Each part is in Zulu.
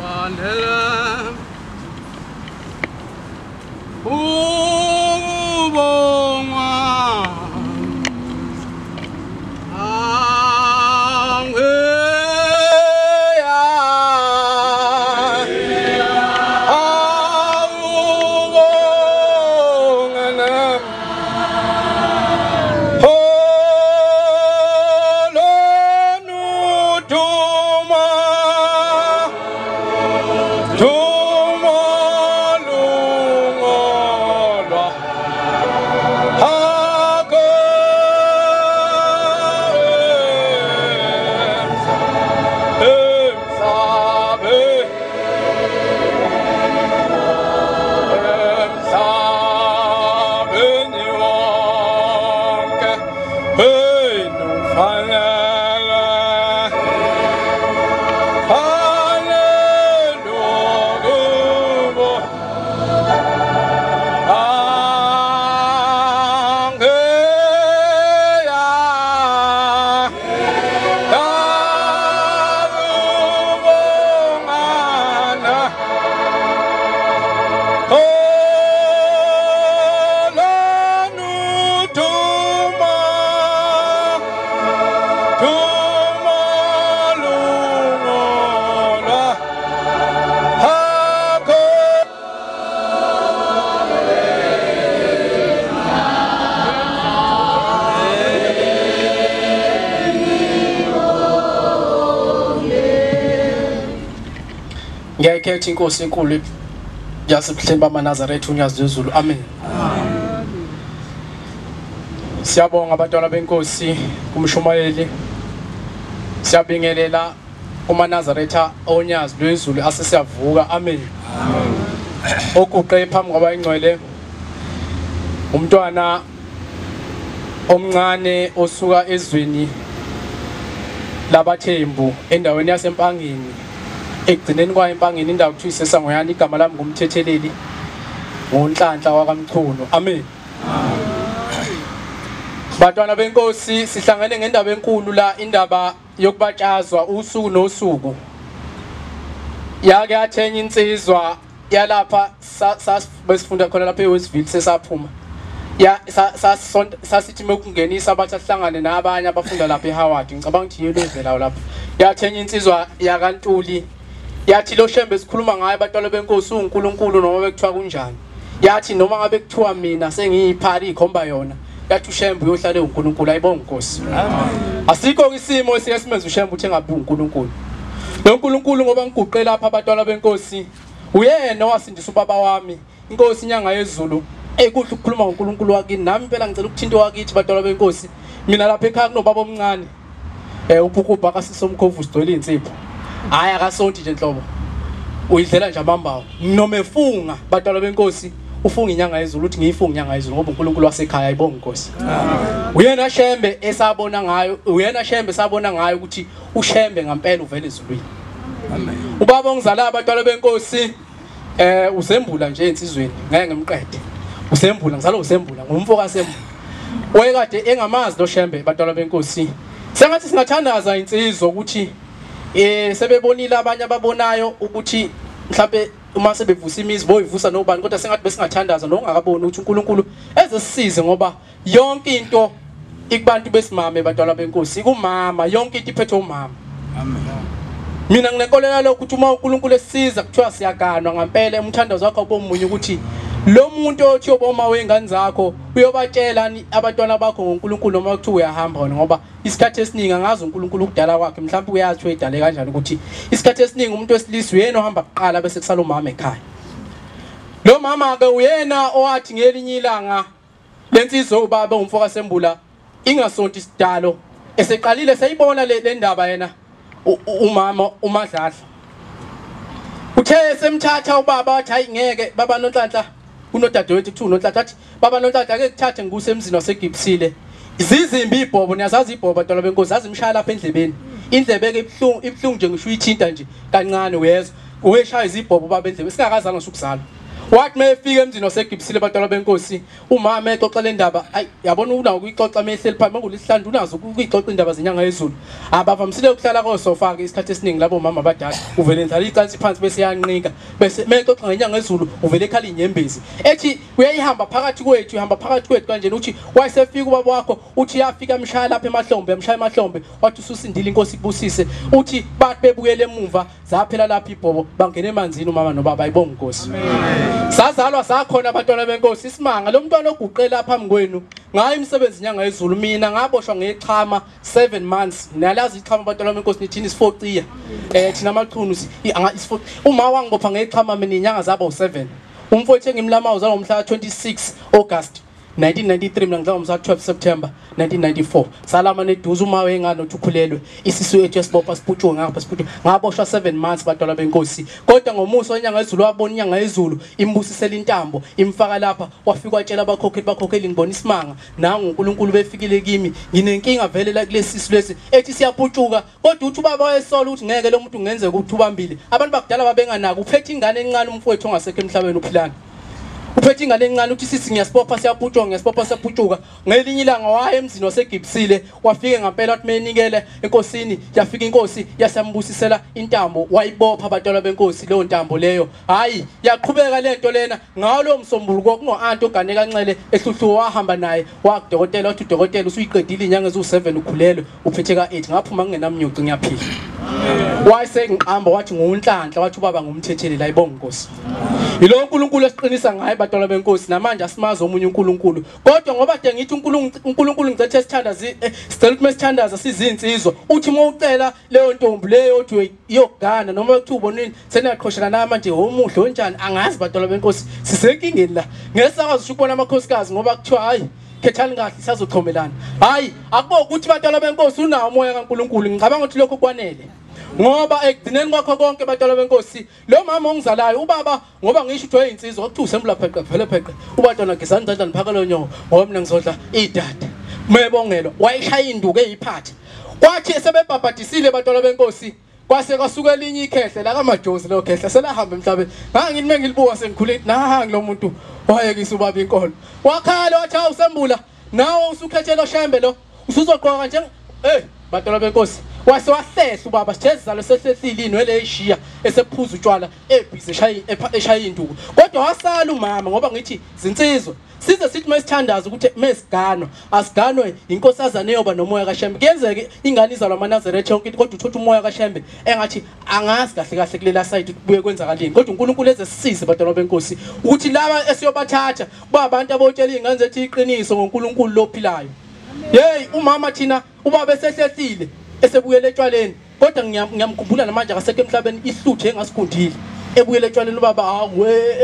Kufanele ukubongwa Ngiyayikhetha inkosi enkulu yasebuhleni bamaNazaretha uNyazi lwezulu. Amen. Siyabonga abantwana benkosi kumshumayeli. Siyabingelela kumaNazaretha oNyazi lwezulu asesiyavuka. Amen. Oguqe phambi kwabayingcwele umntwana omncane osuka ezweni labaThembu endaweni yaseMpangeni, ekugcineni kwayo eMpangeni indawo kuthiwa iseSangoyana. Igama lami ngumthetheleli ngoNhlanhla wakaMchunu. Amen. Bantwana benkosi, sihlangene ngendaba enkulu la, indaba yokubatshazwa usuku nosuku. Yake yathenga insizwa yalapha besifunda khona lapha eWestville, sesaphuma ya sasithi mekungenisa abathi ahlangane nabanye abafunda lapha eHoward, ngicabanga ukuthi yelo lawo lapha. Yathenga insizwa yakaNtuli, yathi lo Shembe sikhuluma ngaye abantwana benkosi uNkulunkulu noma bekuthiwa kunjani. Yathi noma ngabe kuthiwa mina sengiyiphari ikhomba yona, yathi uShembe uyohlale uNkulunkulu. Ayibonga Nkosi. Amen. Asikho isimo esiyesimenza uShembe uthi engabe uNkulunkulu. Lo uNkulunkulu ngoba ngiguqe lapha abantwana benkosi, uyena owasindisa ubaba wami inkosi inyanga yezulu. Ekuhle ukukhuluma ngoNkulunkulu wakini, nami impela ngicela ukuthinta wakithi bantwana benkosi. Mina lapha ekhaya kunobaba omncane uphukubha kasisomkhovu sigcwele insipho. Hayi akasonti nje nhlobo, uyidlela nje amambawo. Noma efunga bantwana benkosi, ufunga inyanga yezulu, uthi ngiyifunga inyanga yezulu ngoba uNkulunkulu wasekhaya. Ayibonga Nkosi. Uyena Shembe esabona ngayo, uyena Shembe sabona ngayo ukuthi uShembe ngempela uvela ezulwini. Amen. Ubaba ongizala abantwana benkosi usembula nje ensizweni, ngeke ngimqede. Usembula, ngizalo usembula, ngumfo kaSembula. Wayekade engamazi lo Shembe bantwana benkosi. Sengathi singathandaza insizwa ukuthi sebebonile abanye ababonayo ukuthi mhlambe uma sebevusa imizi boyivusa nobani, kodwa sengathi besingathandaza nokungakaboni ukuthi uNkulunkulu ezesisize, ngoba yonke into ikubantu besimame bantwana benkosi, kumama yonke into iphethwe umama. Amen. Mina nginenkolelo lokho ukuthi uma uNkulunkulu esiza kuthiwa siyaganwa ngempela, umthandazo wakho obomunye ukuthi lo muntu othi oboma wengane zakho uyobatshela abantwana bakho ngoNkulunkulu noma kuthiwa uyahamba wena, ngoba isikhathi esiningi angazi uNkulunkulu ukudala kwakhe, mhlawumbe uyazi uyidale kanjani ukuthi isikhathi esiningi umuntu wesilisa uyena ohamba kuqala bese kusala umama ekhaya. Lo mama ke uyena owathi ngelinye ilanga lensizwa ubaba umfo kaSembula ingasonti isidalo eseqalile seyibona le ndaba yena umama uMadladla. Uthe semthatha ubaba wathi hayi ngeke baba Nonhlanhla, unodadewethu kuthiwa uNonhlanhla, athi baba Nonhlanhla ake kuthathe ngikuse emzini waseGibsile. Zizimbi ibhobo, niyazazi ibhobo bantwana benkosi, azimshaya lapha endlebeni. Indlebe ke ibuhlungu, ibuhlungu nje ngisho uyithinta nje kancane uyezwa. Uyeshaya izibhobo baba endlebeni singakazange sukuzalwa. Wathi mayefika emzini waseGibisile bantwana benkosi, umama exoxa le ndaba, ayi yabona unawo ukuyixoxa mehleli phansi mangulisihlanu unazo ukuyixoxa indaba zenyanga yezulu. Abavamisile ukuhlala kosofa ke isikhathi esiningi labo mama abadala, uvele endlala icansi phansi bese yanqika, bese mexoxa ngenyanga yezulu uvele ekhala inyembezi. Ethi uyayihamba phakathi kwethu, ihamba phakathi kwethu kanjena uthi wayesefika ubaba wakho, uthi yafika amshaya lapha emahlombe, amshaya emahlombe, wathi ususindile inkosi ikubusise. Uthi bathi bebuyele emuva zaphela lapha ibhobo, bangena emanzini umama nobaba. Ayibonga inkosi. Sazalwa sakhona abantwana benkosi isimanga lo mntwana oguqela phambi kwenu ngayo imisebenzi inyanga yezulu. Mina ngaboshwa ngechama 7 months. Nalazi ichama abantwana benkosi nithini isifociya thina amachunu isifo. Uma wangibopha ngechama mina inyanga zaba u7. Umfowethu engimlama uzalwa ngomhla 26 August 1993, mina ngizalwa ngomhla 12 September 1994. Salama neduze uma wengane uthi ukhulelwe, isisu ethu yasibopha siputshuke ngapha siputshuke. Ngaboshwa 7 months bantwana benkosi. Kodwa ngomuso wenyanga yezulu wabona inyanga yezulu imbusisela intambo imfaka lapha, wafika watshela abakhokheli, bakhokheli ngibona isimanga nangu uNkulunkulu befikile kimi, nginenkinga vele la kulesisu lesi ethi siyaputshuka. Kodwa uthi ubaba wayesola ukuthi ngeke lo muntu kungenzeka ukuthi ubambile. Abantu bakudala babenganaki, uphethe ingane encane umfowethu ongasekho emhlabeni uphilana. Uphethe ingane encane uthi sisi ngiyasibopha siyaputshuka, ngiyasibopha siyaputshuka. Ngelinye ilanga waya emzini waseGibisile, wafike ngempela wathi menikele enkosini, yafika inkosi yasambusisela intambo, wayibopha abantwana benkosi leyo ntambo leyo. Hayi yaqhubeka lento lena ngawo lo msombuluko kuno-anti ogane kaNxele ehluhluwe, wahamba naye wakudokotela, wathi udokotela usuyiqedile inyanga eziwu7 ukhulelwe uphethe ka8. Ngaphuma ngingenamnyuci ngiyaphila. Wayesengiqamba wathi ngunhlanhla, wathi ubaba ngumthetheleli. Ayibonga inkosi. Yilo uNkulunkulu esiqinisa ngaye bantwana benkosi. Namanje asimazi omunye uNkulunkulu, kodwa ngoba de ngithi uNkulunkulu ngicethe sithandaze, sicela ukuthi mesithandaza sizinsizwa, uthi uma ucela leyo ntombi leyo uthi iyogana noma uthi ubonini seniyaqhoshana namanje omuhle onjani angazi bantwana benkosi, sisenkingeni la. Ngeke sakwazi ukubona amakhosikazi ngoba kuthiwa hayi khethani kahle sizochomelana. Hayi akubo ukuthi bantwana benkosi unawo umoya kaNkulunkulu. Ngicabanga ukuthi lokho kwanele, ngoba ekugcineni kwakho konke bantwana benkosi lo mama ongizalayo ubaba, ngoba ngisho ukuthi wayeyinsizwa kwakuthiwa usembula pheqe vele pheqe ubantwana gizani izandla niphakelo nyoko ngoba mina ngizodla idada. Mebongelwa wayeshaya induku eyiphathe. Kwathi sebebhabhadisile bantwana benkosi kwase kwasuka elinye ikhehle la kaMajozi, lo khehle selahamba emhlabeni. Ngangithi mengilibuka sengikhule nangi lo muntu wayekisa ubaba inkolo. Wakhala wathi awusembula nawe usukhethela oshembe lo usuzogqoka nje bantwana benkosi. Wase wahlehla ubaba, sijezalo sehlehlile inwele eshiya esephuza utshwala ebhizi eshaya induku. Kodwa wasala umama, ngoba ngithi zinsizwa size sithi mesithandaza ukuthi mesiganwa asiganwe inkosazane eyoba nomoya kaShembe. Kuyenzeka ingane izalwa amaNazaretha yonke into, kodwa uthatha umoya kaShembe engathi angazi kahle kahle kulela side kubuye kwenzakalini. Kodwa uNkulunkulu ezesisize bantwana benkosi ukuthi laba esiyobathatha kuba abantu abotshela izingane zethu iqiniso ngoNkulunkulu lophilayo. Hey umama thina ubaba esehlehlile esebuyele etshwaleni, kodwa ngiyamkhumbula namanje akasekho emhlabeni, ihluthe engasigundile ebuyele etshwaleni ubaba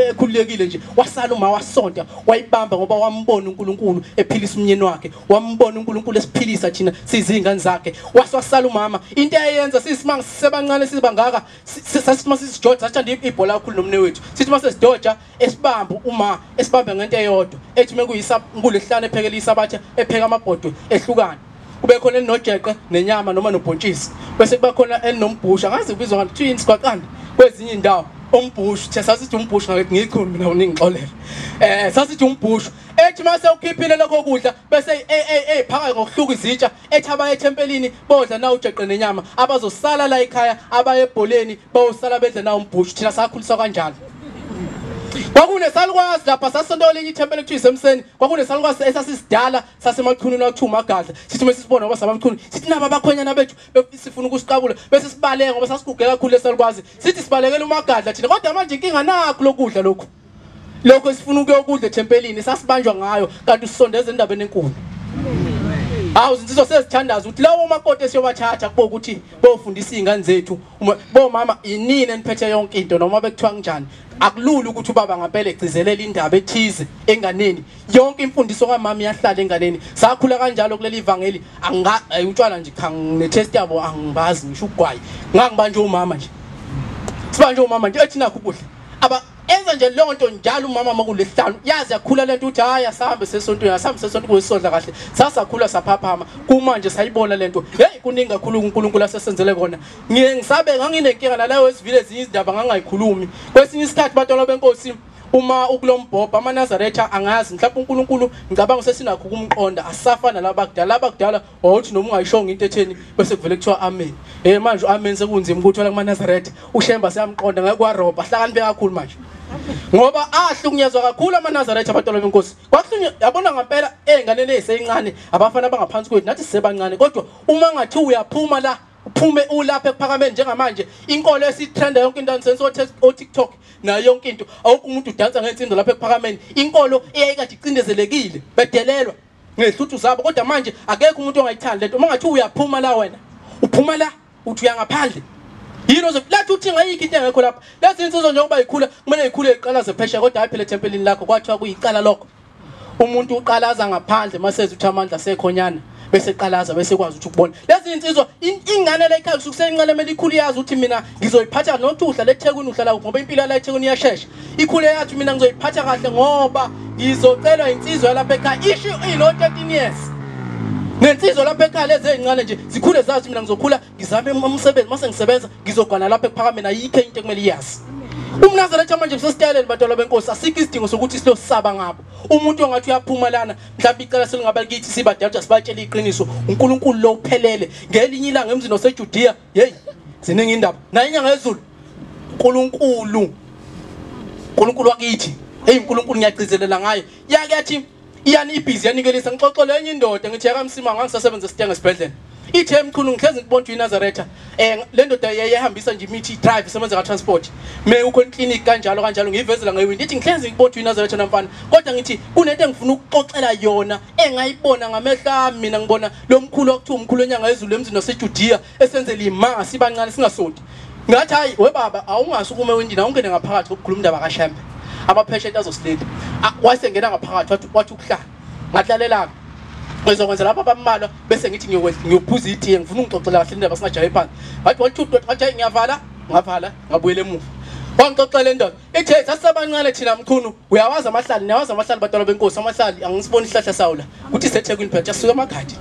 ekhululekile nje. Wasala uma wasonta wayibamba ngoba wambona uNkulunkulu ephilisa umnyeni wakhe, wambona uNkulunkulu esiphilisa thina sizingane zakhe. Wasala umama into ayenza sisimanga sisebancane sibangaka, sasithi masisijoja sathanda ibhola kakhulu nomne wethu, sithi masesidoja esibamba uma esibambe ngento eyodwa ethi mekuyisabulesihlanu ephekela isabatha epheka amabhodwe ehlukana, kube khona elinojeqe nenyama noma nobhontshisi, bese kuba khona elinombhusha ngazi kubizwa ngathi yini sigwaqane kwezinye indawo umbhushu. Thina sasithi umbhushu ngakithi ngiyikhulu mina uningixolele, sasithi umbhushu. Ethi mase ukhiphile lokho kudla bese phaka ngokuhluka izitsha, ethi abaye ethempelini bodla na ujeqe nenyama, abazosala la ekhaya abaye ebholeni bawusala bedla na umbhushu. Thina sakhuliswa kanjalo. Kwakunesalukwazi lapha sasonto elinye ithempeli kuthiwa isemseni, kwakunesalukwazi esasisidala sasemachunwini akuthiwa uMagadla. Sithi mesisibona ngoba sabamchunu sithi naba abakhwenyana bethu sifuna ukusiqabula, bese sibaleka ngoba sasiguge kakhulu lesalukwazi, sithi sibalekela uMagadla thina. Kodwa manje inkinga nakho lokudla lokhu lokho esifuna ukuyokudla ethempelini sasibanjwa ngayo, kanti usondeza endabeni enkulu. Hawu zinsizwa sezithandaza ukuthi lawo makoti esiyobathatha kubo ukuthi bofundisa izingane zethu, bomama inini eniphethe yonke into noma bekuthiwa kanjani. Akulula ukuthi ubaba ngempela egcizelela indaba ethize enganeni, yonke imfundiso kamama iyahlala enganeni. Sakhula kanjalo kuleli ivangeli, anga utshwala nje cha nginetest yabo angibazi ngisho ugwayi, ngangibanje umama nje, sibanje umama nje ethi nakho ukudla aba enza nje lonto njalo umama makulesihlanu. Yazi yakhula lento uthi hayi asambe sesontweni, asambe sesontweni kuyisodla kahle. Sasakhula saphaphama kumanje sayibona lento. Hey kuningi kakhulu uNkulunkulu asesenzele kona. Ngiye ngisabe nganginenkinga nalayo esivile ezinye izindaba ngangayikhulumi. Kwesinye isikhathi bantwana benkosi Uma ukulombhobha amaNazaretha angazi mhlawumbe uNkulunkulu ngicabanga sesinakho ukumqonda asafana labakudala abakudala wawuthi noma ungayishongo into etheni bese kuvele kuthiwa amen. Manje amen sekunzima ukuthola kumaNazaretha uShemba siyamqonda ngeke kwarobha hlakaniphe kakhulu manje. Ngoba ahlukunyezwa kakhulu amaNazaretha abantwana benkosi. Kwakuhlunywa yabona ngempela ezinganeni ezisencane abafana abangaphansi kwethu nathi sisebancane kodwa uma ngathi uyaphuma la uphume ulapha ekuphakameni njengamanje inkolo esitrenda yonke into nsense o TikTok nayo yonke into awukho umuntu udansa ngensindo lapha ekuphakameni inkolo eyayikade icindezelekile bedelelwa ngehluthu zabo kodwa manje akekho umuntu ongayithandi lento uma ngathi uyaphuma la wena uphuma la uthi uyangaphandle yini ozothi uthi ngayikho into engekho lapha lezi insizwa njengoba ikhula kumele ikhule iqalaze phesheya kodwa hayi phela ethempelini lakho kwathiwa kuyicala lokho umuntu uqalaza ngaphandle maseze uthi amandla sekhonyana bese qalaza bese kwazi ukuthi ukubona lezi insizwa ingane la ekhaya kusukusencane emele ikhulu yazi ukuthi mina ngizoyiphatha nokuthi uhlala eThekwini uhlala ngoba impilo la eThekwini iyashesha ikhule yathi mina ngizoyiphatha kahle ngoba ngizocelwa insizwa lapha ekhaya isho ino 13 years nensizwa lapha ekhaya lezi ezincane nje zikhule zazi mina ngizokhula ngizame umsebenzi mase ngisebenza ngizogwana lapha ekuphakameni ayikho into ekumele iyazi. UmNazaretha manje usesitayeleni bantwana benkosi asikho isidingo sokuthi silosaba ngabo. Umuntu ongathi uyaphuma lana mhlawumbe icala selingaba kithi sibadala ukuthi asibatshele iqiniso uNkulunkulu lo uphelele ngelinye ilanga emzini oseJudea hey ziningi indaba naye inyanga yezulu uNkulunkulu uNkulunkulu wakithi hey uNkulunkulu ngiyagcizelela ngaye yake yathi iyani ibhizi yanikelisa ngixoxele enye indoda ngithi yakamsima ngangisasebenza esitenga esibhedlela ithe emkhulu ngihlezi ngikubona uyiNazaretha le ndoda yayihambisa nje imithi drive isebenza ka transport me ukhona clinic kanjalo kanjalo ngiyivezela ngewindi ithi ngihlezi ngikubona uyiNazaretha namfana kodwa ngithi kunento engifuna ukuxoxela yona engayibona ngamehlo ami mina ngibona lo mkhulu okuthiwa umkhulu enyanga yezulu emzini waseJudea esenzele imanga sibancane singasonti ngathi hayi we baba awungasukume ewindini awungene ngaphakathi ukukhuluma indaba kaShembe amapheshenti azosilinda wayesengena ngaphakathi wathi ukuhlala ngatlalela ngizokwenza lapha abambalwa bese ngithi ngiyophuza itiye ngifuna ungixoxela kahle indaba singajayi phansi wathi 1 2 3 wathi ngiyavala ngavala ngabuyela emuva wangixoxela indoda ithe sasisabancane thina mkhulu uyawazi amahlali niyawazi amahlali bantwana benkosi amahlali angisiboni isihlahla sawo la kuthi seThekwini phela asuka amakhadi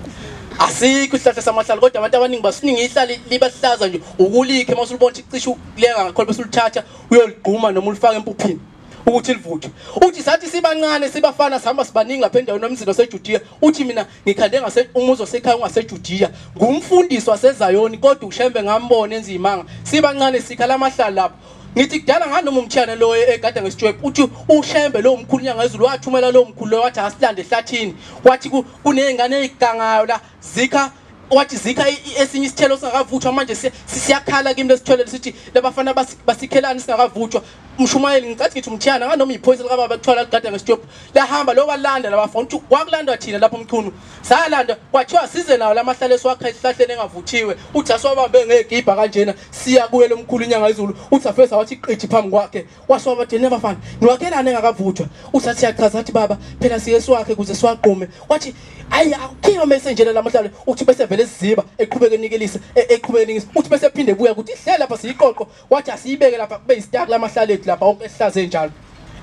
asikho isihlahla samahlali kodwa abantu abaningi basiningi ihlali libahlaza nje ukulikhe mawusulubona ukuthi cishe ukulenga ngakhona bese ulithatha uyoligquma noma ulifaka empuphini ukuthi livuthwe. Uthi sathi sibancane sibafana sihamba sibaningi lapha endaweni yomzini waseJudea uthi mina ngikhande ngase umuzi wasekhaya ungaseJudea ngumfundisi waseZayoni kodwa uShembe ngambona enza imanga sibancane sikhala amahlali lapho ngithi kudala nganoma umthiyane lo egada ngesitshwephu uthi uShembe lo mkhulu inyanga yezulu wathumela lo mkhulu lo wathi asilande ehlathini wathi kunezingane ezigangayo la zikha wathi zikha esinye isithelo singakavuthwa manje siyakhala kimi lesithelo sithi labafana basikhelana singakavuthwa umshumayeli ngicathi ngithi umthiyana nganoma iphoyisa likababa kuthiwa ligada ngesitshwephu lahamba lo walanda labafana uthi kwakulandwa thina lapho umchunu salanda kwathiwa size nawo lamahlale esiwakha esihlahleni engavuthiwe uthi asiwabambe ngegibha kanjena siya kuye lo mkhulu inyanga yezulu uthi afesa wathi qithi phambi kwakhe waswabatheni abafana niwakhelana engakavuthwa uthi athi siyachaza athi baba phela siye siwakhe kuze siwagqume wathi ayi akukhiwa mesenjena lamahlale uthi bese vele siziba eqhubeke enikelisa eqhubeke enikisa uthi bese phinde buya ukuthi ihlele lapha siyiqoqo wathi asiyibeke lapha kube isitaki lamahlale ethu lapha onke esihlaze njalo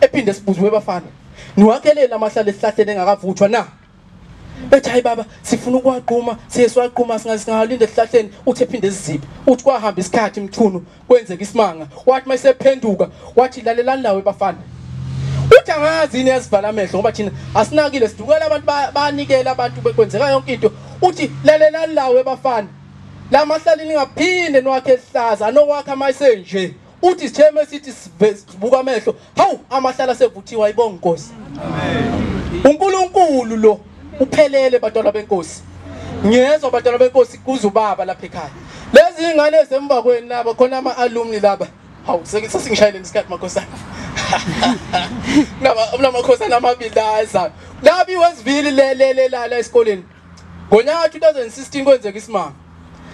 ephinde sibuziwe bafana niwakhelele amahlale esihlahleni engakavuthwa na bethi hayi baba sifuna ukwaqhuma siye siwaqhuma singalinda esihlahleni uthi ephinde sizibe uthi kwahamba isikhathi mthunu kwenzeka isimanga wathi mayisephenduka wathi lalelani lawe bafana uthi angazi yini yasivala amehlo ngoba thina asinakile sidukela abantu banikela abantu bekwenzeka yonke into uthi lalelani lawe bafana lamahlali ningaphinde niwakhe esihlaza anokwakha mayisenje uthi sitheme sithi sibuka amehlo hawu amahlala sevuthiwa ayibonga inkosi. Amen. uNkulunkulu lo uphelele bantwana benkosi ngiyezwa bantwana benkosi kuze ubaba lapha ekhaya lezi ingane esemva kweni laba khona ama alumni laba hawu sesingishayele isikhathi makhosana naba amabili la ezayo laba iWestville le la esikoleni ngonyaka 2016 kwenzeka isimanga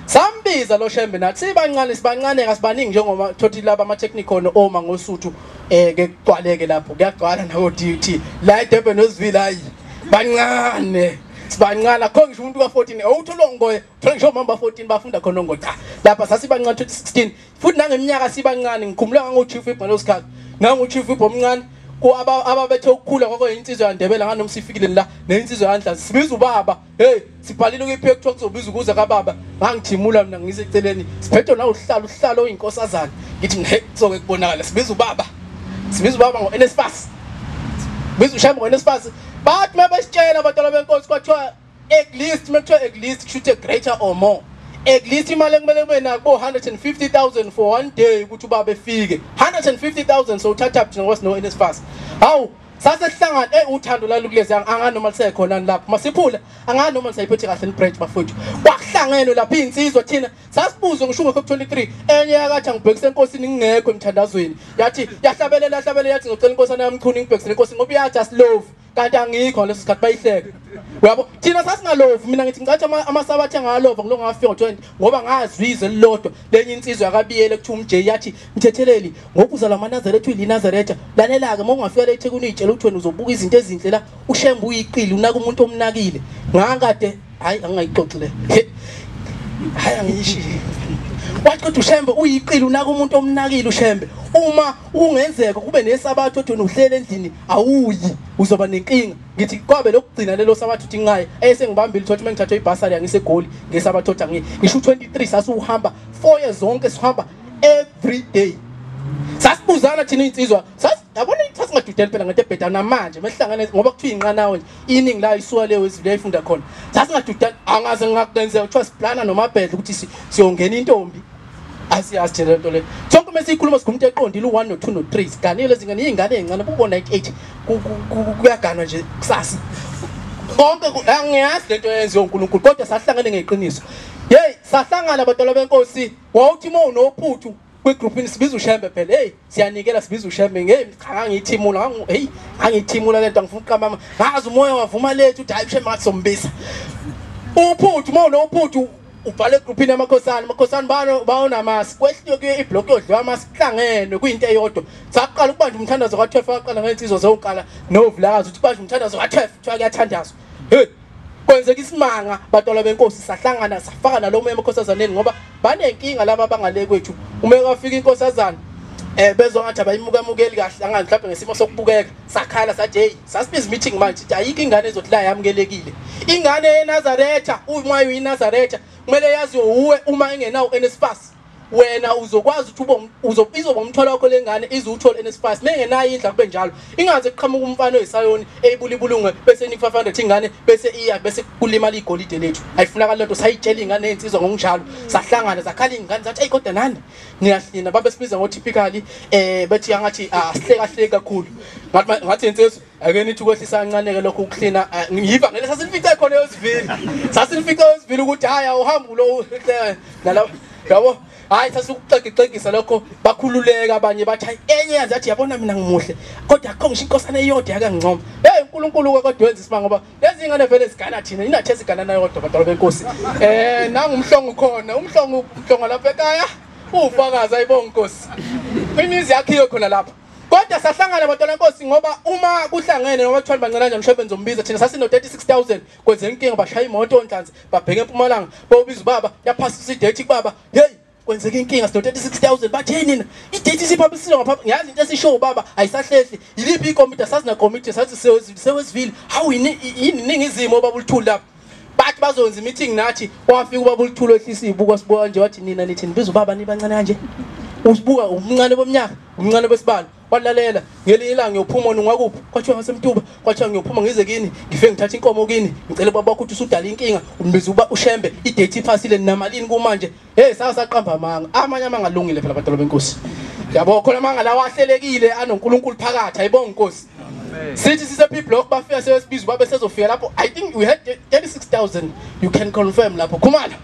sambiza lo Shembe nathi sibancane sibancane kasibaningi njengoba thothi laba ama technicon oma ngosuthu ke kugcwaleke lapho kuyagcwala nawo DUT la eDurban Westville hayi bancane sibancane akho ngisho umuntu ka14 awuthola ngoye uthola ngisho omama ba14 bafunda khona ngo cha lapha sasibancane 2016 futhi nangeminyaka sibancane ngikhumbula ngango chief whip ngalo sikhathi nango chief whip omncane ababethe ukukhula kwakuyinsizwa yaNdebele nganoma sifikile la nensizwa yaNdlazi sibiza ubaba hey sibhalile kwiphepha kuthiwa kuzobiza ukuza kababa ngangithimula mina ngiseceleni siphethe na uhlalo uhlalo oyinkosazana ngithi ngeke kuzoke kubonakala sibiza ubaba Sibiza ubaba ngo-NSFAS, biza uShembe ngo-NSFAS. Bathi mabesitshela abantwana benkosi kwathiwa at least, mekuthiwa at least kusho ukuthi greater or more. At least imali ekumele kube nako 150,000 for one day ukuthi ubaba efike. 150,000 so uthatha thina ngoba sino NSFAS. Hawu sasesihlangana uthando lalukulezi anganoma lisekhona lapho masiphula anganoma lisayiphethe kahle ni-branch bafowethu. Kwakuhlangenwe lapha iy'nsizwa thina sasibuzwe ngisho ungekho ku-23 enye yakathi angibhekise enkosini ngingekho emthandazweni yathi yahlabelela yahlabelela yathi ngicela inkosana yamchunu ngibhekisele enkosini ngoba iyathi asilovi kanti angikho ngaleso sikhathi bayihleka. Uyabo thina sasingalovi mina ngithi ngicathi amasabatha angalova ngilo ngafika ngo-20 ngoba ngazwize lilodwa lenye insizwa yakabiyele kuthiwa umJ yathi mthetheleli ngoba uzala amaNazaretha uyilinazaretha lalela-ke uma ungafika la eThekwini uyitshela ukuthi wena uzobuka izinto ezinhle la uShembe uyiqili unaka umuntu omnakile ngakade hayi angingayixoxi le hayi angishiye. Wathi kodwa uShembe uyiqili unaka umuntu omnakile uShembe uma kungenzeka kube nesabatha othi uhlele endlini awuyi uzoba nenkinga. Ngithi kwabe lokugcina lelo sabatha uthi ngaye esengibambile thothi mengithathwe ibhasari yangiseGoli ngesabatha othi angiyi ngisho 23 sasuhamba 4 years zonke sihamba every day. Sasibuzana thina insizwa yabona sasingadudeli phela ngento ebheda namanje mehlangane ngoba kuthiwa inqanawe nje iningi la isuka leyo ezivile ayifunda khona. Sasingadudeli angaze ngakenzeka kuthiwa siplana nomabhedla ukuthi siyongena intombi. Asiyazi thina lento le. Sonke mesikhuluma sikhuluma into eqondile u1 no2 no3 siganile lezingane izingane ezincane kubo 98 kuyaganwa nje kusasa. Konke angiyazi lento eyenziwa uNkulunkulu kodwa sahlangene ngeqiniso. Hey sahlangana abantwana benkosi wawuthi uma unophuthu kwigroupini sibiza uShembe phela. Hey siyanikela sibiza uShembe hey cha ngangiyithimula hey ngangiyithimula lento angifuna ukuqamba ngazi umoya wavuma lethu uthi hayi uShembe ngathi sombisa. Uphuthu uma unophuthu ubhale egroupini yamakhosana amakhosana bawonamasi kwehliwe kuye iblock yodliwa amasi kuhlangene kuyinto eyodwa. Saqala ukubanja umthandazo ka-12 waqala ngensizwa zokuqala novulakazi ukuthi banje umthandazo ka-12 kuthiwa kuyathandazwa. Hey kwenzeka isimanga bantwana benkosi sahlangana safaka nalo moya emakhosazaneni ngoba banenkinga laba abangale kwethu uma kwafika inkosazana bezwa ngathi abayimukamukeli kahle angazi mhlawumbe ngesimo sokubukeka sakhala sathi hey sasibiza meeting manje sithi ayikho ingane ezothi la yamukelekile ingane yeNazaretha uma uyiNazaretha kumele yaziwe uwe uma engenawo NSFAS wena uzokwazi ukuthi izoba umthwalo wakho lengane izuwuthola NSFAS mengenayo indla kube njalo ingaze kuqhamuka umfana oyisayoni eyibulibulungwe bese inika 500 ingane bese iya bese kulimala igolide lethu ayifunakala lento sayitshela ingane ezinsizwa ngokunjalo sahlangana zakhala ingane zathi hey kodwa nani niyahlina babe sibiza ngo typically bethi angathi asihleka hleka kakhulu ngathi insizwa ake nithi ukwehlisa kancane ke lokho ukuhlina ngiyiva ngale sasilifice khona eyosivili sasilifice eyosivili ukuthi hayi awuhambi lo nalapha yabo hayi sasikuxegixegisa lokho bakhululeka abanye bathi hayi enye yazi yathi yabona mina ngimuhle kodwa akho ngisho inkosana eyodwa yakangincoma. Hey uNkulunkulu kodwa wenza isimanga ngoba lezi ingane vele zigana thina inathi eziganana yodwa bantwana benkosi. Nangumhlongo khona umhlongo umhlongo lapha ekhaya ufakaza ayibonga inkosi imizi yakhiwe khona lapha. Kodwa sahlangana abantwana benkosi ngoba uma kuhlangene noma kuthiwa bancane kanjani uShembe nizombiza thina sasino 36,000 kwenzeka inkinga bashaya imoto onhlanzi babheke eMpumalanga bobiza ubaba yaphasisa idate kubaba hey kwenzeka inkinga sino 36,000 bathi hey nina idate isiphabisile ngapha ngiyazi into esisho ubaba ayisahlehli yiliphi ikomiti sasina komiti sathi sewesivile hawu yini izimo baba ulithuli lapha bathi bazonza meeting nathi wafika ubaba ulithuli ehlisa izibuko sibuka nje wathi nina nithi nibiza ubaba nibancane kanje usibuka umncane bomnyaka umncane besibalo walalela ngelinye ilanga ngiyophuma ungakuphi kwathiwa ngasemtuba kwathiwa ngiyophuma ngize kini ngifike ngithatha inkomo kini ngicela ubaba wakho ukuthi usudala inkinga umbiza uba uShembe idate iphasile namalini kumanje. Hey sasaqamba amanga amanye amanga alungile phela abantwana benkosi yabo khona amanga lawa ahlelekile anoNkulunkulu phakathi ayibonga inkosi. Sithi sise P block bafika sesibiza babe sezofika lapho I think we had 36,000 you can confirm lapho khumala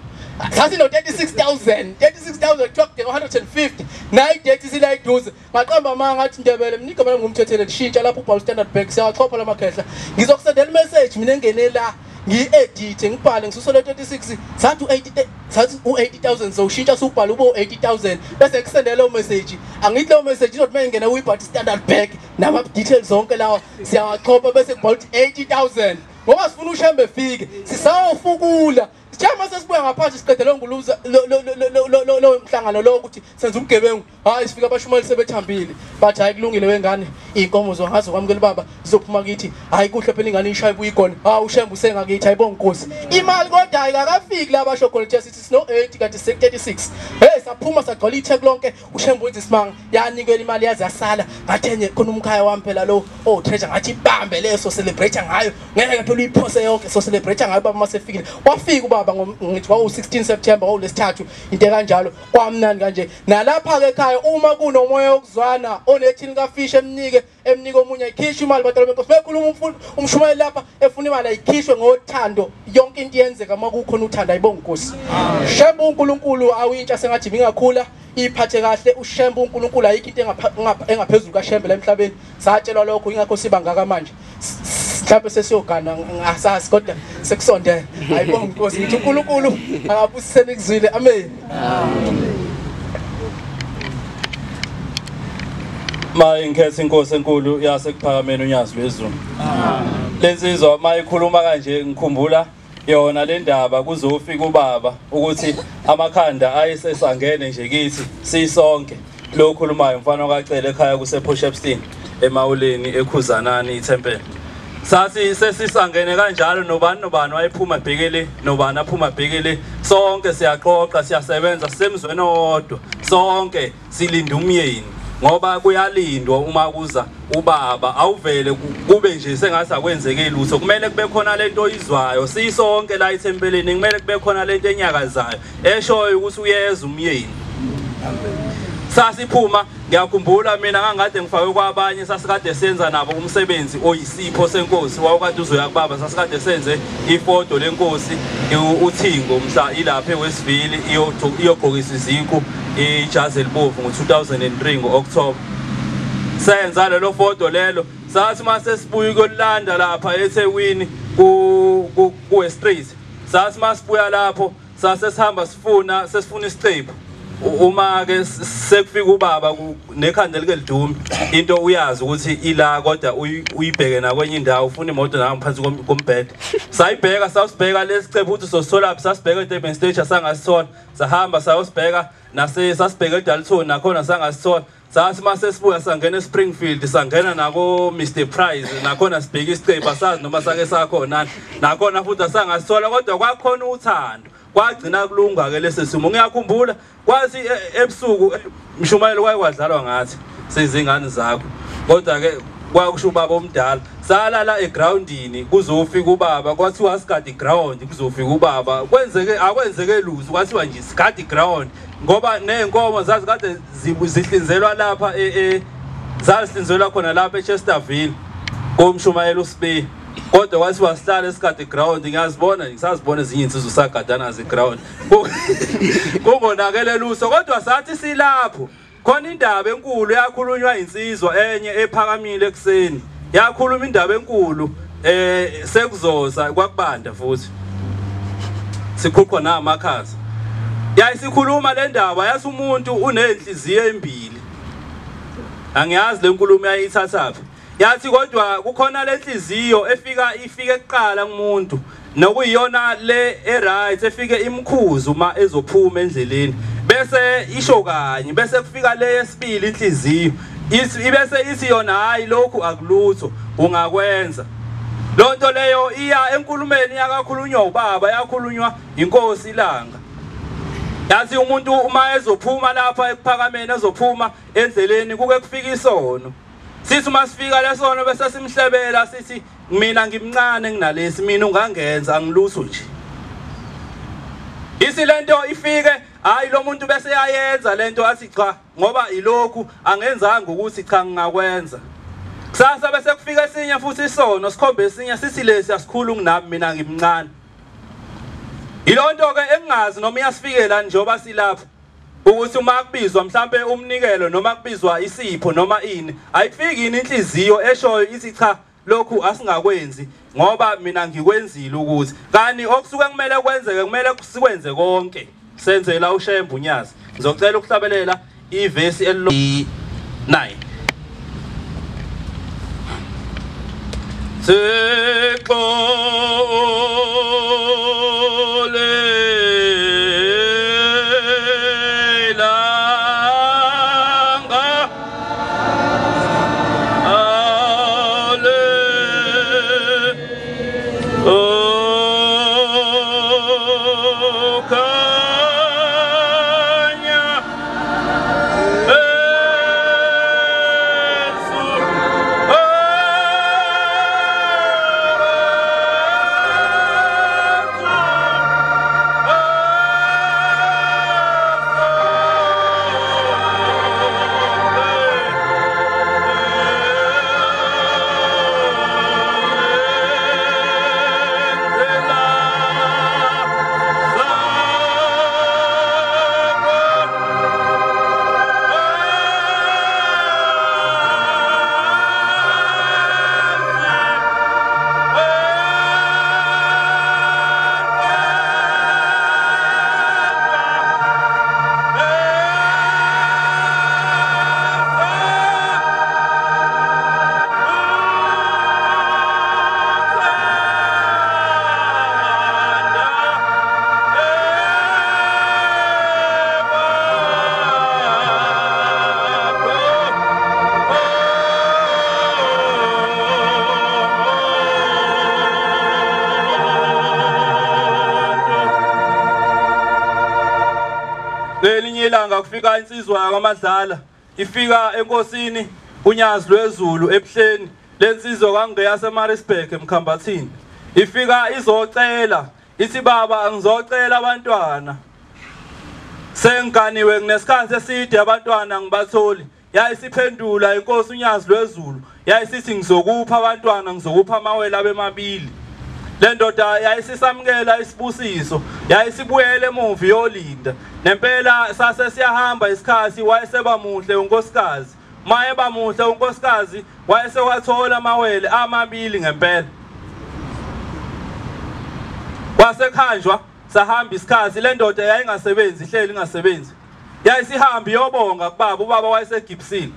sasino 36,000 36,000 kuthiwa 150 nayi date sila iduze ngaqamba amanga ngathi Ndebele mina igama lami ngumthethele lishintsha lapho ubhala Standard Bank siyachopha lamakhehla ngizokusendela message mina engene la ngiyi-edit ngibhale ngisuse le 36 sathi u80 sathi u80,000 sowushintsha usubhala ube u80,000 bese kusendela leyo message angithi leyo message izothi mayingena uyibhala Standard Bank nama details zonke lawa siyawachopha bese kubhala 80,000 ngoba sifuna uShembe efike sisawufukula. Sithema sesibuya ngaphansi siqede lo nguluza lo mhlangano lo ukuthi senza ubugebengu hayi sifika abashumayeli sebethambile bathi hayi kulungile wengane Inkomo zongazo kwamukela baba zizophuma kithi. Hayi kuhle phela ingane ishaye buyigona. Ha uShembe usengakithi ayibonga inkosi. Imali kodwa ayikakafiki la basho khona nje sithi sino 8 kanti 36. Hey saphuma sagcwala iTheku lonke uShembe wenza isimanga yanikela imali yaze yasala. Ngathi enye khona umkhaya wami phela lo oh treasure ngathi ibambe leso celebrate ngayo. Ngeke phela uyiphose yonke so celebrate ngayo baba masefikile. Wafika ubaba ngithi kwaku 16 September kwalesithathu into kanjalo kwamnandi kanje. Nalapha ke ekhaya uma kunomoya wokuzwana onethini kafish emnike omunye ayikhishwe imali batala benkosi bekhuluma umshumayeli lapha efuna imali ayikhishwe ngothando. Yonke into iyenzeka uma kukhona uthando ayibonga inkosi. Shembe uNkulunkulu awintsha sengathi ingakhula iphathe kahle uShembe uNkulunkulu ayikho into engaphezulu kaShembe la emhlabeni. Satshelwa lokho ingakho siba ngaka manje. Mhlawumbe sesiyogana ngasazi kodwa sekusondele. Ayibonga inkosi ngithi uNkulunkulu akabusiseni kuzwile. Amen. Maye ngikhetha inkosi enkulu yasekuphakameni uNyazi lwezulu. Lensizwa mayikhuluma kanje ngikhumbula yona le ndaba kuzofika ubaba ukuthi amakhanda ayesesangene nje kithi sisonke. Lo khulumayo mfana okaCele ekhaya kuse Port emawuleni ekhuzanani ithempeli. Sathi sesisangene kanjalo nobani nobani wayephuma bhekele nobani aphuma bhekele sonke siyaqoqa siyasebenza sisemzweni owodwa sonke silinda umyeni ngoba kuyalindwa uma kuza ubaba awuvele kube nje sengathi akwenzeke lutho. Kumele kube khona lento oyizwayo sisonke la ethempelini, kumele kube khona lento enyakazayo eshoyo ukuthi uyeza umyeni. Sasiphuma ngiyakhumbula mina ngangikade ngifakwe kwabanye sasikade senza nabo umsebenzi oyisipho senkosi wawukade uzoya kubaba. Sasikade senze ifoto lenkosi uThingo mhla ilapha eWestville iyogqokisa iziqu ijazi elibovu ngo2003 ngoOctober. Senza lelo foto lelo sathi mase sibuya kolanda lapha eThekwini ku West Street. Sathi masibuya lapho sase sihamba sifuna sesifuna isicephu. Uma ke sekufika ubaba nekhanda like lidumi into uyazi ukuthi ila kodwa uyibheke nakwenye indawo ufuna imoto nayo phansi kombhede. Sayibheka sawusibheka lesicephu ukuthi sositholaphi. Sasibheka eDurban Stage sangasithola, sahamba sayosibheka nase sasibheka eDalton nakhona sangasithola. Sathi mase sibuya sangena eSpringfield sangena nako Mr Price nakhona sibheka isicephu asazi noma sake sakhona nakhona futhi sangasithola kodwa kwakhona uthando kwagcina kulunga ke lesi simo. Ngiyakhumbula kwathi ebusuku mshumayelo kwaye kwadlalwa ngathi sizingane zakho kodwa ke kwakusho ubaba omdala salala egroundini kuzofika ubaba kwathiwa sigadi ground kuzofika ubaba kwenzeke akwenzeke lutho kwathiwa nje sigadi ground ngoba nezinkomo zazikade zihlinzelwa lapha zazihlinzelwa khona lapha eChesterville komshumayelo uSibi kodwa kwathiwa sihlale esigadi ground. Ngiyazibona ngisazibona ezinye insizwa sagadana ze ground kungonakele lutho kodwa sathi silapho khona indaba enkulu yakhulunywa insizwa enye ephakamile ekseni yakhuluma indaba enkulu sekuzosa kwakubanda futhi siqhuqwa namakhaza yayisikhuluma le ndaba yathi umuntu unenhliziyo embili. Angiyazi lenkulumo yayithathaphi. Yathi kodwa kukhona lenhliziyo efika ifike kuqala kumuntu nokuyiyona le eright efike imkhuzu uma ezophuma endleleni bese isho kanye bese kufika le yesibili inhliziyo ibese ithi yona hayi lokhu akulutho ungakwenza. Lonto leyo iya enkulumeni yakakhulunywa ubaba yakhulunywa inkosi ilanga. Yathi umuntu uma ezophuma lapha ekuphakameni ezophuma endleleni kuke kufika isono. Sithi uma sifika lesono bese simhlebela sithi mina ngimncane nginalesi mina ungangenza angilutho nje. Isi lento ifike hayi lo muntu bese yayenza lento athi cha ngoba ilokhu angenzanga ukuthi cha ngingakwenza. Kusasa bese kufika esinye futhi isono sikhombe esinye sithi lesi asikhulu kunami mina ngimncane. Ilonto ke engingazi noma iyasifikela njengoba silapha ukuthi uma kubizwa mhlambe umnikelo noma kubizwa isipho noma ini ayifiki ini inhliziyo eshoyo ithi cha lokhu asingakwenzi ngoba mina ngikwenzile ukuthi kani okusuke kumele kwenzeke kumele sikwenze konke senzela uShembe uNyazi. Ngizocela ukuhlabelela ivesi elo 9. Sixolelanga Ngelinye ilanga kufika insizwa yakwaMadlala, ifika enkosini uNyazi lwezulu ebuhleni. Lensizwa kangeyaseMaritzburg eMkhambathini. Ifika izocela, ithi baba ngizocela abantwana. Senganiwe kunesikhathi eside abantwana ngibatholi. Yayisiphendula inkosi uNyazi lwezulu, yayisithi ngizokupha abantwana, ngizokupha amawele abemabili. Le ndoda yayisisamukela isibusiso, yayisibuyele emuva iyolinda. Nempela sase siyahamba isikhathi, wayeseba muhle unkosikazi. Mayeba muhle unkosikazi, wayesewathola amawele amabili ngempela. Kwasekhanjwa sahamba isikhathi, le ndoda yayingasebenzi, ihleli ingasebenzi. Yayisihamba iyobonga kubaba, ubaba wayesegibsile.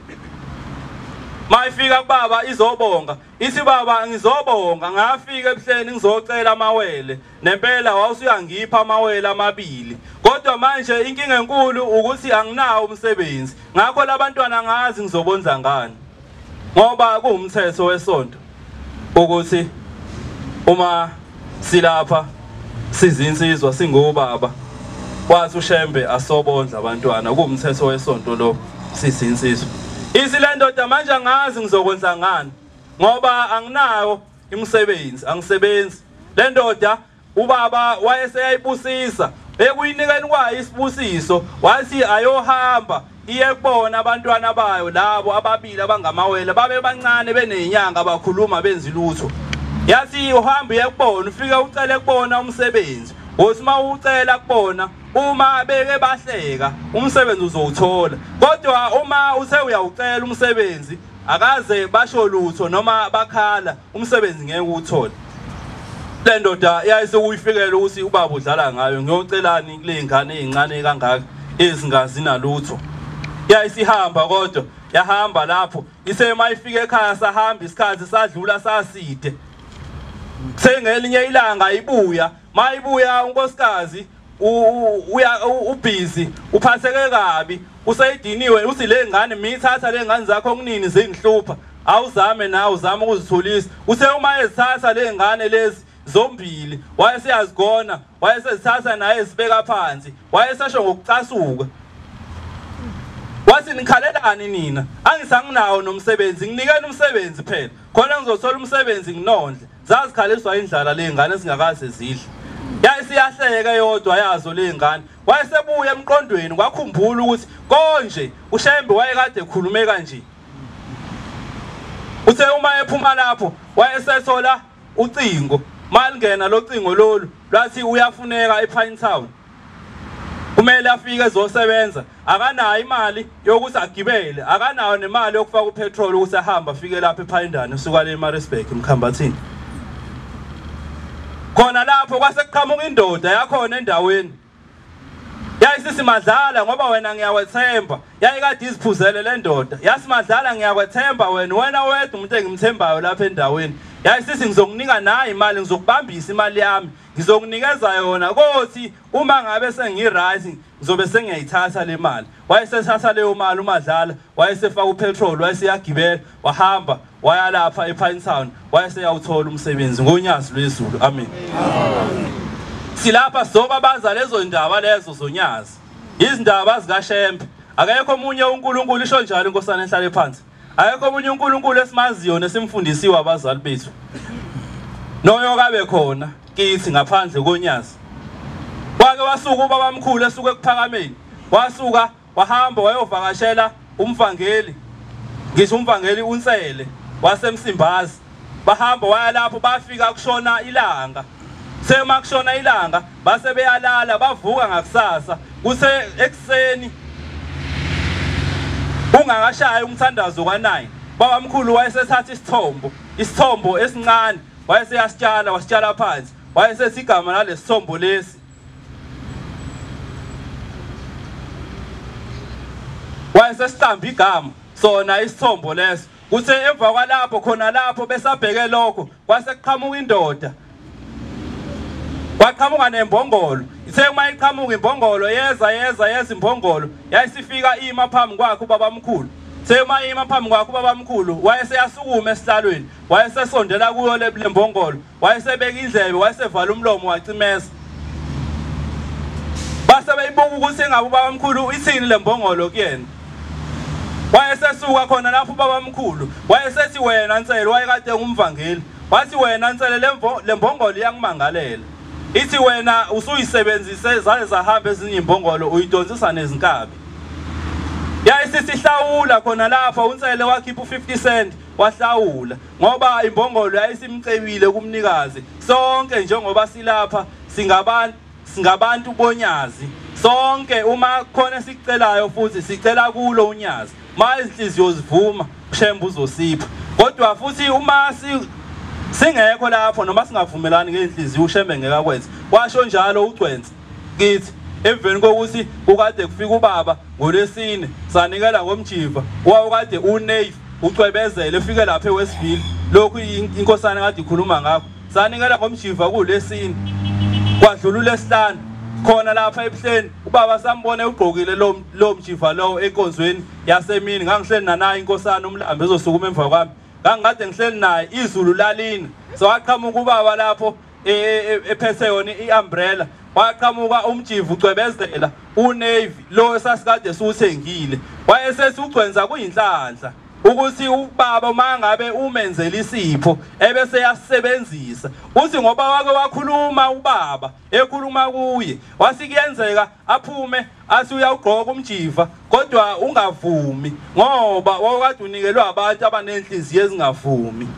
Mayifika kubaba izobonga, ithi baba ngizobonga, ngafika ebuhleni ngizocela amawele. Nempela wawusuyangipha amawele amabili. Kodwa manje inkinga enkulu ukuthi anginawo umsebenzi. Ngakho labantwana ngazi ngizobonza ngani. Ngoba kuwumthetho wesonto ukuthi uma silapha sizinsizwa singobaba, wathi uShembe asobondla abantwana, kuwumthetho wesonto lo sizinsizwa. Ithi le ndoda manje angazi ngizokwenza ngani ngoba anginawo imisebenzi, angisebenzi. Le ndoda ubaba wayeseyayibusisa, ekuyinikeni kwayo isibusiso wathi ayohamba iye kubona abantwana bayo labo ababili abangamawele, babe bancane benezinyanga bakhuluma benzi lutho. Yathi uhamba uye kubona, ufike ucele kubona umsebenzi. Uthi uma ucela kubona, uma beke bahleka umsebenzi uzowuthola. Kodwa uma uthe uyawucela umsebenzi akaze basho lutho noma bakhala, umsebenzi ngeke uwuthole. Le ndoda yayisekuyifikela ukuthi ubaba udlala ngayo, ngiyocelani kule ngane ezincane kangaka ezingazi nalutho. Yayisihamba kodwa yahamba lapho, ise mayifika ekhaya sahamba isikhathi sadlula saside. Sengelinye ilanga ibuya, mayibuya unkosikazi uya ubhizi, uphatheke kabi, useyidiniwe, uthi le ngane mithatha le ngane zakho kunini zingihlupha, awuzame nawe uzame ukuzithulisa. Uthe uma ezithatha le ngane lezi zombili wayeseyazigona, wayesezithatha naye ezibeka phansi, wayesesho ngokucasuka. Wathi nikhalelani nina, angisanginawo nomsebenzi, nginikeni umsebenzi phela khona ngizothola umsebenzi nginondle. Zazikhaliswa indlala le ngane singakaze zidle. Yayisiyahleka yodwa yazo le ngane. Wayesebuya emqondweni kwakhumbula ukuthi konje uShembe wayekade ekhulume kanje. Uthe uma ephuma lapho wayesethola ucingo, malingena lo cingo lolu lwathi uyafuneka ePine Town, kumele afike ezosebenza. Akanayo imali yokuthi agibele, akanayo nemali yokufaka upetrol ukuthi ahambe afike lapha ePhayindane usuka le eMaritzburg eMkhambathini. Khona lapho kwase kuqhamuka indoda yakhona endaweni. Yayisimadlala ngoba wena ngiyakwethemba. Yayikade iziphuzele le ndoda. Yasimadlala ngiyakwethemba wena, wena wedwa umuntu engimthembayo lapha endaweni. Yayisithi ngizokunika nayi imali, ngizokubambisa imali yami, ngizokunikeza yona kothi uma ngabe sengi-right ngizobe sengiyayithatha le mali. Wayesethatha leyo mali uMadlala, wayesefaka upetrol, wayeseyagibela, wahamba waya lapha ePine Town, wayeseyawuthola umsebenzi ngoNyazi lwezulu. Amen. Silapha sizobabaza lezo ndaba lezo zoNyazi, izindaba zikaShembe. Akekho omunye uNkulunkulu, isho njalo inkosana ehlale phansi. Akekho omunye uNkulunkulu esimaziyo nesimfundisiwe abazali bethu noyo kabe khona kithi ngaphandle koNyazi. Wake wasuka ubabamkhulu esuka ekuphakameni, wasuka wahamba wayovakashela umvangeli, ngisho umvangeli uNsele waseMsimbazi. Bahamba waya lapho, bafika kushona ilanga. Sema kushona ilanga base beyalala, bavuka ngakusasa kuse ekuseni ungakashayi umthandazo ka9. Babamkhulu wayesethatha isithombo, isithombo esincane wayeseyasitshala, wasitshala phansi, wayesethi igama lalesithombo lesi, wayesesiqamba igama sona isithombo leso. Kuthe emva kwalapho khona lapho besabheke lokho kwase kuqhamuka indoda, kwaqhamuka nembongolo. Ithe uma iqhamuka imbongolo yeza yeza yeza imbongolo, yayisifika ima phambi kwakhe ubabamkhulu. Ithe uma ima phambi kwakhe ubabamkhulu wayeseyasukuma esihlalweni, wayesesondela kuyo le mbongolo, wayesebeka indlebe, wayesevala umlomo wacimeza. Base Wayebuka ukuthi engabe ubabamkhulu ithini lembongolo kuyena. Wayesesuka khona lapho ubabamkhulu, wayesethi wena Nsele, wayekade ngumvangeli, wathi wena Nsele lembongolo iyakumangalela. Ithi wena usuyisebenzise zaze zahamba ezinye imbongolo uyidonsisa nezinkabi. Yayisisihlawula khona lapha uNsele wakhipha u50 cent wahlawula ngoba imbongolo yayisimcebile kumnikazi. Sonke njengoba silapha singabantu bonyazi. Sonke uma khona esikucelayo futhi sicela kulo unyazi. Ma izinhliziyo zivuma uShembe uzosipha. Kodwa futhi uma singekho lapho noma singavumelani ngenhliziyo uShembe ngeke akwenze. Washo njalo uGcwensa kithi emveni kokuthi kukade kufika ubaba ngolwesine sanikela ngomjiva wawukade uNave ucwebezele efike lapha eWestville, lokhu inkosana kade ikhuluma ngakho. Sanikela ngomjiva kulesine kwadlula ulesihlanu khona lapha ebuhleni ubaba sambone ugqokile lo mjiva lo enkonzweni yasemini. Ngangihleli nanaye inkosana umlambo ezosukuma emva kwami, ngangikade ngihleli naye izulu lalina. So waqhamuka ubaba lapho ephethe yona iumbrella, waqhamuka umjiva ucwebezela uNavy lo esasikade siwuthengile. Wayesethi uGcwensa kuyinhlanhla ukuthi ubaba uma ngabe umenzela isipho ebese yasebenzisa. Uthi ngoba wake wakhuluma ubaba ekhuluma kuye wasi kuyenzeka aphume athi uyawugqoka umjiva kodwa ungavumi ngoba wawukade unikelwe abantu abanenhliziyo ezingavumi.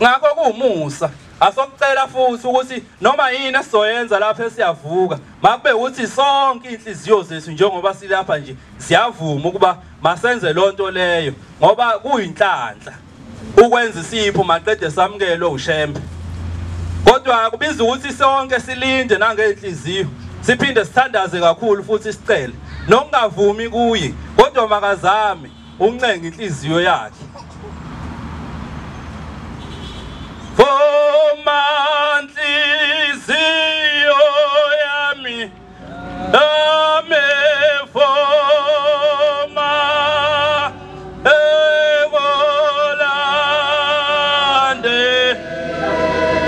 Ngakho kuwumusa asokucela futhi ukuthi noma yini esizoyenza lapha esiyavuka makube ukuthi sonke inhliziyo zethu njengoba silapha nje siyavuma ukuba masenze lonto leyo ngoba kuyinhlanhla ukwenza isipho maqede samkelwe uShembe. Kodwa kubiza ukuthi sonke silinde nangenhliziyo siphinde sithandaze kakhulu futhi sicele nokungavumi kuye kodwa makazame uncenga inhliziyo yakhe. Vuma nhliziyo yami ame vuma ekolande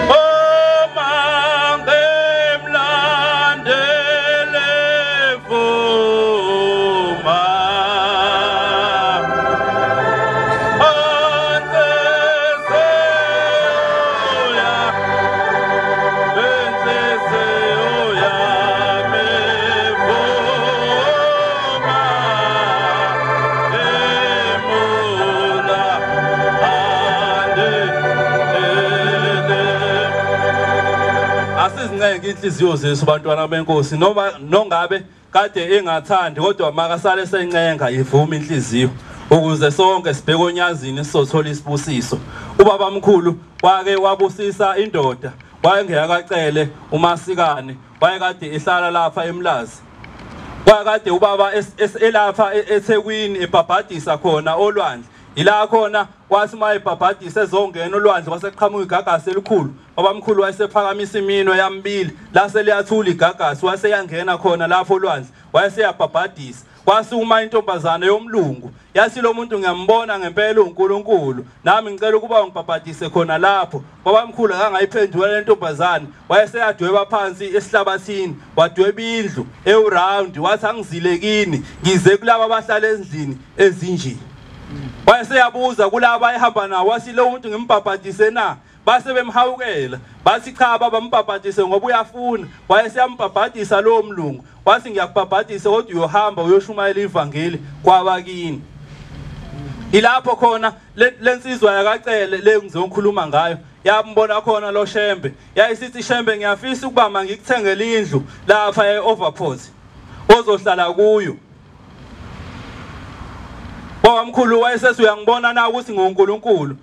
oma ngemlandele vuma asizincenge inhliziyo zethu bantwana benkosi noma nongabe kade engathandi kodwa makasale sencenga ivuma inhliziyo ukuze sonke sibheke onyazini sizothola isibusiso. Ubaba mkhulu wake wabusisa indoda wayengeyakacele uMasikane, wayekade ehlala lapha eMlazi. Kwakade ubaba elapha eThekwini ebhabhadisa khona olwandle. Ila khona wathi uma ebhabhadisa ezongena olwandle kwaseqhamuka igagasi elikhulu. Babamkhulu wayesephakamisa iminwe yamibili lase liyathula igagasi waseyangena khona lapho olwandle wayeseyabhabhadisa. Kwasukuma intombazane yomlungu yathi lo muntu ngiyambona ngempela uNkulunkulu nami ngicela ukuba ungibhabhadise khona lapho. Babamkhulu akangayiphendula le ntombazane wayeseyadweba phansi esihlabathini wadweba indlu ewround wathi angizile kini ngize kulabo abahlala ezindlini ezinje. Wayeseyabuza kulabo ayehamba nawo wathi lo muntu ngimbhabhadise na? Base bemhawukela bathi cha baba mbhabhadise ngoba uyafuna. Wayeseyambhabhadisa lowo mlungu wathi ngiyakubhabhadisa kodwa uyohamba uyoshumayela ivangeli kwabakini. Ilapho khona lensizwa yakacele le ngizokhuluma ngayo yambona khona lo Shembe yayisithi Shembe ngiyafisa ukuba mangikuthengele indlu lapha eOverport ozohlala kuyo. Babamkhulu wayesethi uyangibona na ukuthi nguNkulunkulu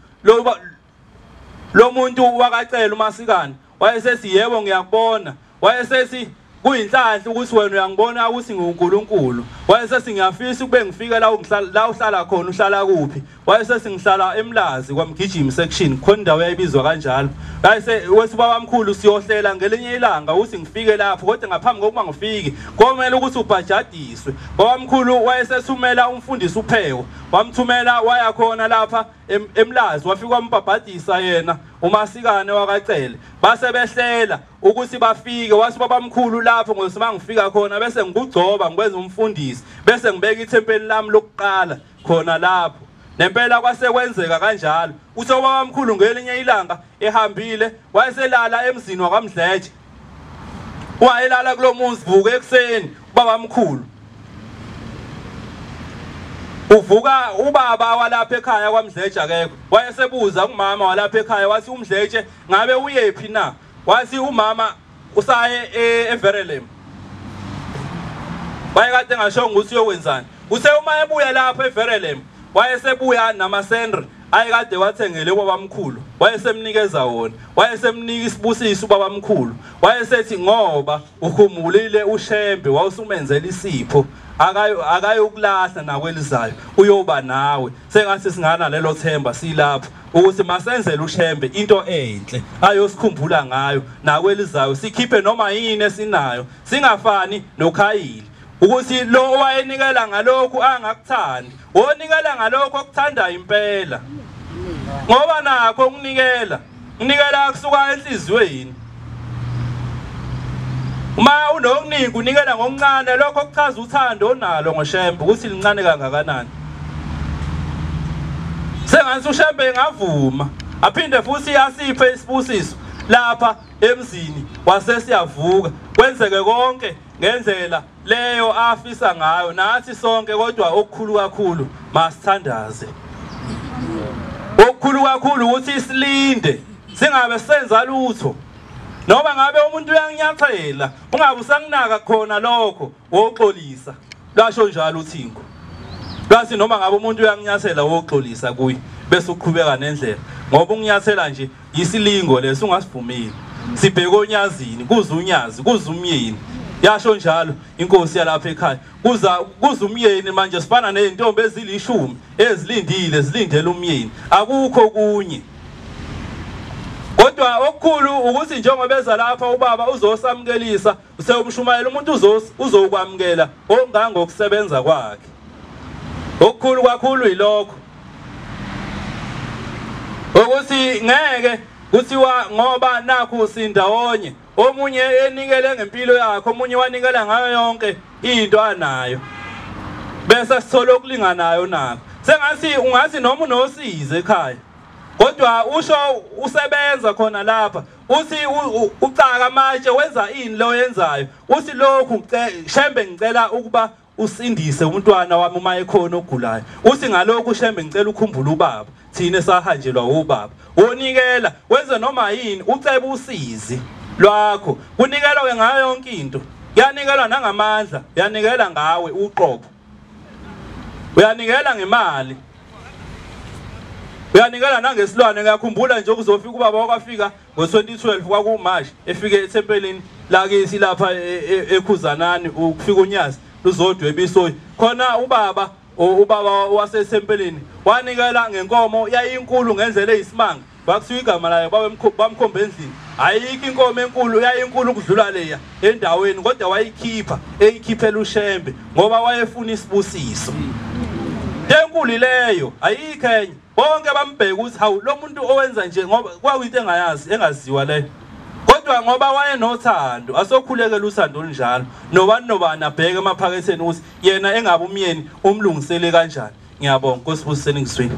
lo muntu wakacela uMasikane wayesethi yebo ngiyakubona. Wayesethi kuyinhlanhla ukuthi wena uyangibona ukuthi nguNkulunkulu. Wayesethi ngiyafisa ukube ngifike la la uhlala khona uhlala kuphi? Wayesethi ngihlala eMlazi kwaMgijimi section khona indawo yayibizwa kanjalo. Wayese wethi babamkhulu siyohlela ngelinye ilanga ukuthi ngifike lapho kodwa ngaphambi kokuba ngifike komele ukuthi ubhajadiswe. Babamkhulu wayesethumela umfundisi uPheko wamthumela waya khona lapha eMlazi wafika wambhabhadisa yena uMasikane wakacele. Base behlela ukuthi bafike, wathi babamkhulu lapho ngoba mangifika khona bese ngikugcoba ngikwenza umfundisi, bese ngibeka ithempeli lami lokuqala khona lapho. Nempela kwase kwenzeka kanjalo. Uthe ubabamkhulu ngelinye ilanga ehambile wayeselala emzini wakwaMdletshe. Wayelala kulomuzi, vuka ekuseni ubabamkhulu. Uvuka ubaba walapha ekhaya kwaMdletshe akekho. Wayesebuza kumama walapha ekhaya, wathi uMdletshe ngabe uyephi na? Wathi umama usaye eVerelem. Wayekade ngasho ukuthi uyokwenzani. Uthe uma ebuya lapha eVerelem, wayesebuya namasendre ayekade wathengele ubabamkhulu, wayesemnikeza wona, wayesemnika isibusiso ubabamkhulu. Wayesethi ngoba ukhumulile uShembe wawusumenzela isipho, akayokulahla nakwelizayo, uyoba nawe. Sengathi singana lelo themba silapho ukuthi masenzele uShembe into enhle ayosikhumbula ngayo nakwelizayo, sikhiphe noma yini esinayo, singafani noKhayili ukuthi lo owayenikela ngalokhu angakuthandi, onikela ngalokho okuthandayo impela. Ngoba nakho ukunikela, unikela kusuka enhliziyweni. Uma unokuningi unikela ngokuncane, lokho kuchaza uthando onalo ngoShembe ukuthi lincane kangakanani. Sengathi uShembe engavuma aphinde futhi asiphe isibusiso lapha emzini waseSiyavuka, kwenzeke konke ngendlela leyo afisa ngayo nathi sonke. Kodwa okukhulu kakhulu masithandaze, okukhulu kakhulu ukuthi silinde singabe senza lutho. Noma ngabe umuntu uyanginyathela ungabe usanginaka khona lokho, woxolisa. Lasho njalo uThingo, lwathi noma ngabe umuntu uyanginyathela woxolisa kuye bese uqhubeka nendlela, ngoba unginyathela nje isilingo leso ungasivumile. Sibheke onyazini, kuza unyazi, kuza umyeni. Yasho njalo inkosi yalapha ekhaya, kuza umyeni. Manje sifana nezintombi ezilishumi ezilindile, zilindele umyeni, akukho kunye. Kodwa okukhulu ukuthi njengoba eza lapha ubaba uzosamukelisa, usewumshumayela umuntu uzokwamukela ongangokusebenza kwakhe. Okukhulu kakhulu yilokho ukuthi ngeke kuthiwa ngoba nakhu sindawonye, omunye enikele ngempilo yakhe, omunye wanikela ngayo yonke into anayo, bese sithola okulinganayo nakho. Sengathi ungathi noma unosize ekhaya, kodwa usho usebenza khona lapha, uthi ucaka amatshe wenza ini lo yenzayo, uthi lokhu Shembe ngicela ukuba usindise umntwana wami uma ekhona ogulayo, uthi ngalokhu Shembe ngicela ukhumbule ubaba, thina sahanjelwa ubaba. Wonikela wenze noma yini, ucebe usizi lwakho, kunikelwa ngayo yonke into, kuyanikelwa nangamandla, uyanikela ngawe uqobo, uyanikela ngemali, uyanikela nangesilwane. Ngiyakhumbula nje ukuzofika ubaba wakwafika ngo-2012 kwakuMashi, efike ethempelini lakithi lapha eKhuzanani, ukufika unyazi luzodweba isoyi khona. Ubaba wasethempelini wanikela ngenkomo, yayinkulu ngendlela eyisimanga. Bakuthiwa igama layo, bamkhomba endlini, ayikho inkomo enkulu, yayinkulu ukudlula leya endaweni, kodwa wayikhipha eyikhiphela uShembe ngoba wayefuna isibusiso. Enkulu leyo, ayikho enye. Bonke bambheka ukuthi hawu lo muntu owenza nje, ngoba kwakuyinto engayazi engaziwa leyo. Kodwa ngoba wayenothando, asokhulekela uthando olunjalo, nobani nobani abheke emaphaketheni ukuthi yena engabe umyeni umlungisele kanjani. Ngiyabonga, Nkosi busiseni ngizwini.